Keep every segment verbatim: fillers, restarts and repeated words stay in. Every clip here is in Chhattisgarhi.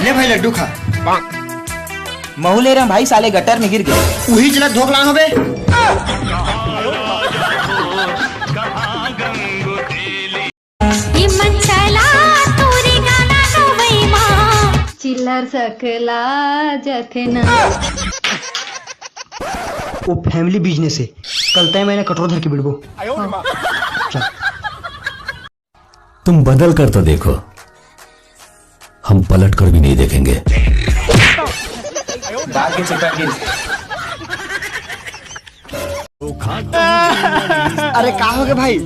ले भाई लड्डू खा। महू ले रहे भाई, साले गटर में गिर गए। उही चला धोख लान होबे। ये मन चला तोरे गाना गवई मा। चिल्लर सकला जथना। वो फैमिली बिजनेस है। कल तय मैंने कटोरा धर के बिड़बो। तुम बदल कर तो देखो, हम पलट कर भी नहीं देखेंगे। बाघ के चिपक गई। अरे का हो गए भाई?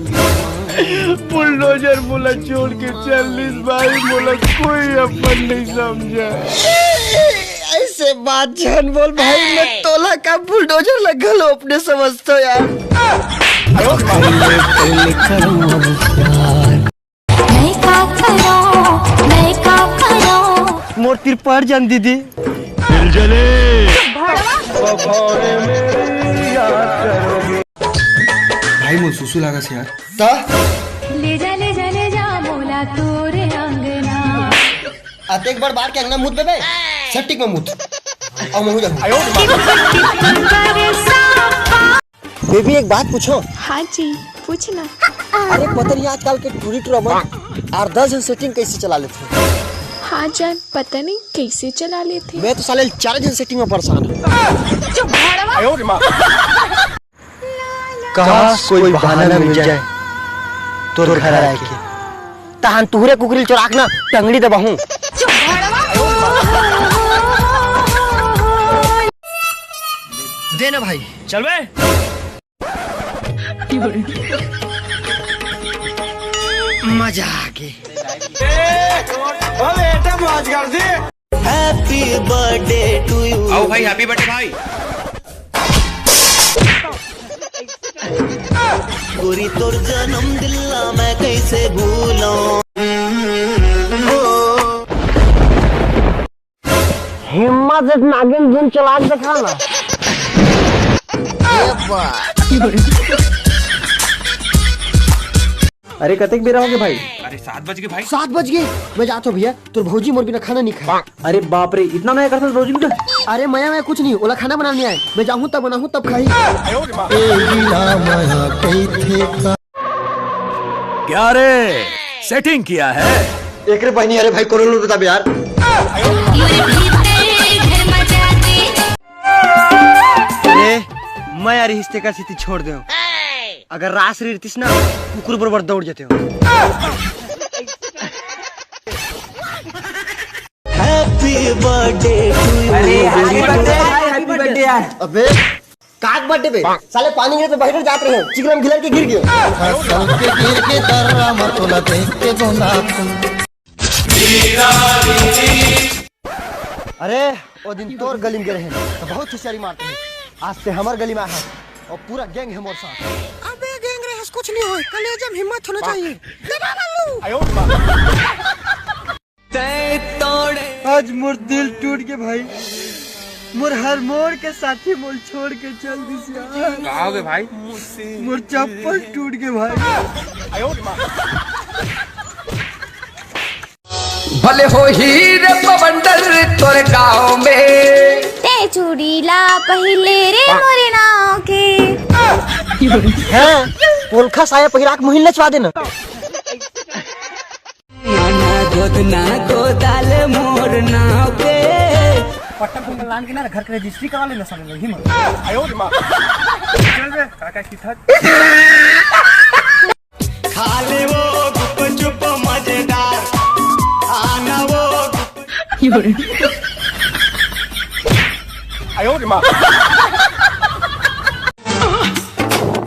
बुलडोजर मोला छोड़ के चल दिस भाई, मोला कोई अपन नहीं समझा। ऐसे बात झन बोल भाई, मैं तोला का बुलडोजर ला घलो अपने समझतो यार। मैं का करो, मैं का करो। मोर तिर पड़ जान दीदी। दिल जले। भाई मोर सुसु लागस यार। त ले जा ले जा ले जा मोला तोरे अंगना। अतेक बड़ बार के अंगना मुत देबे, सेटिंग में मुत। और महू जाहूं। बेबी एक बात पूछो। हाँ जी, पूछना। अरे पता नहीं आजकल के टूरी टूरा मन आठ दस झन सेटिंग कैसे चला लेते हैं। हाँ जान, पता नहीं कैसे चला लेते। मैं तो साले चार झन सेटिंग में परेशान हूँ। काश कोई बहाना मिल जाए तोर घर आए के। तहन तुहरे कुकरी ल चोराक ना टंगड़ी दबाहूं। दे ना भाई। चल बे। मजा आ गई। Happy birthday to you। आओ भाई, happy birthday भाई। गोरी तोर जन्म दिन ला मैं कैसे भूलूं। हिम्मत से नागिन धुन चला के दिखा ना। अरे कतेक बेरा हो गए भाई? अरे सात बज गए भाई। सात बज गए। मैं जाता हूँ भैया, तोर भौजी मोर बिना खाना नहीं खाए। अरे बाप रे, इतना मया करता भौजी बिना? अरे मया मैं कुछ नहीं, ओला खाना बनाना नहीं आए। मैं जाहूँ तब बनाहूँ तब खाही। क्या रे, सेटिंग किया है? एक रे बहनी, अरे भाई कोनो लोग बता यार। ए, मैं यार रिश्ते का स्थिति छोड़ दे। अगर रास रे रितिस ना, कुकुर बरोबर दौड़ जाते हो। Happy birthday to you। अरे हैप्पी बर्थडे भाई, हैप्पी बर्थडे यार। अबे काक बर्थडे पे साले पानी गिरे तो बाहर जात रहे हो, चिकलम गिलर के गिर गयो। फसल के गिर के दर्रा में तोला देख के गोंदा फूल। अरे ओ दिन तोर गली में गिरे हैं तो बहुत होशियारी मारते हैं। आज से हमार गली में आया है और पूरा गैंग है मोर साथ। अबे गैंग रे हस कुछ नहीं होए, कलेजा में हिम्मत होना चाहिए। आज मोर दिल टूट के भाई, मोर हर मोड़ के साथी मोर छोड़ के चल दिस यार। कहा हो गए भाई? मोर चप्पल टूट के भाई। भले हो ही रे बवंडर तोरे गाँव में। ते चूड़ी ला पहिले रे मोरे नाव के। हैं, पोलखा साया पहिराक मुहिन नचवा देना। गोदना गोदाल मोर नाव पे। पट्टा पुंगल लान के ना घर के रजिस्ट्री करा लेना साले लोग ही मत। चल बे, काका की थक। खा ले वो गुपचुप मजेदार। आना वो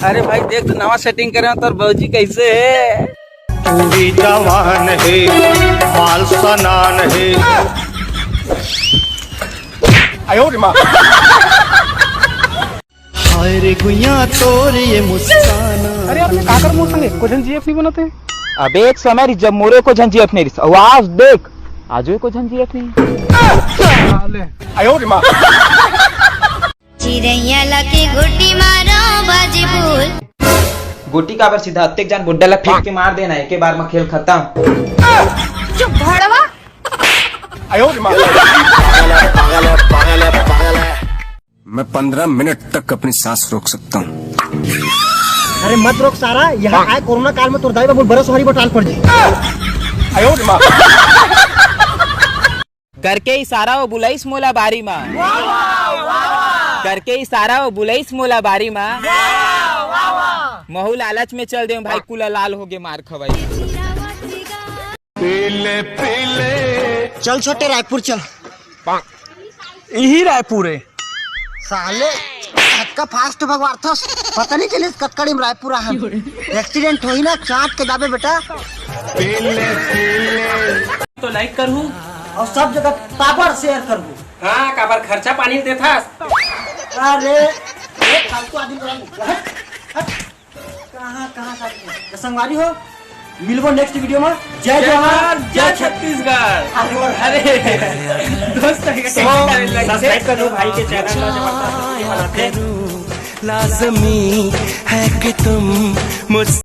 अरे भाई देख तो नवा सेटिंग करे तोर भौजी कैसे है। तू भी जवान है, माल सनान है। आयो रे माँ। हाय रे गुइया तोर ये मुस्कान। अरे आपने काकर मोर संगे को झन जीएफ नहीं बनाते? अबे एक समय रही जब मोरो को झन जीएफ नहीं रही, आज देख आजो को झन जीएफ नहीं। आयो रे माँ। चिरैया ला के गोटी मारो बाजी बोल। गोटी काबर सीधा अतेक जान बुड्ढा ला फेंक के मार देना, एके बार में खेल खत्म। चुप भड़वा। मैं पंद्रह मिनट तक अपनी सांस रोक सकता हूँ। अरे मत रोक सारा, यहाँ आए कोरोना काल में तोर दाई बाबू बरस हरी बटाल पड़ जी। करके इशारा वो बुलाइस मोला बारी मा। करके इशारा वो बुलाइस मोला बारी मा। महू लालच में चल देव भाई, कुला लाल होगे मार खवाई। चल छोटे रायपुर चल। यही रायपुर है। साले कतका फास्ट भगवार्थस, पता नहीं चलिस कतका टाइम रायपुर आ हम। एक्सीडेंट होही ना, चाट के जाबे बेटा। तो लाइक करहू। और सब जगह टापर शेयर करहू। हाँ, काबर खर्चा पानी देथस। अरे, एक फालतू आदमी को हट, हट। कहाँ, कहाँ साथ में? तो संगवारी हो, मिलबो नेक्स्ट वीडियो में। जय जय जवान, जवान, जय जय छत्तीसगढ़। अरे, अरे, दोस्त है, तो सब्सक्राइब कर लो भाई के चैनल ला, जबरदस्त वीडियो बनाते हैं। लाजमी है कि तुम मुझ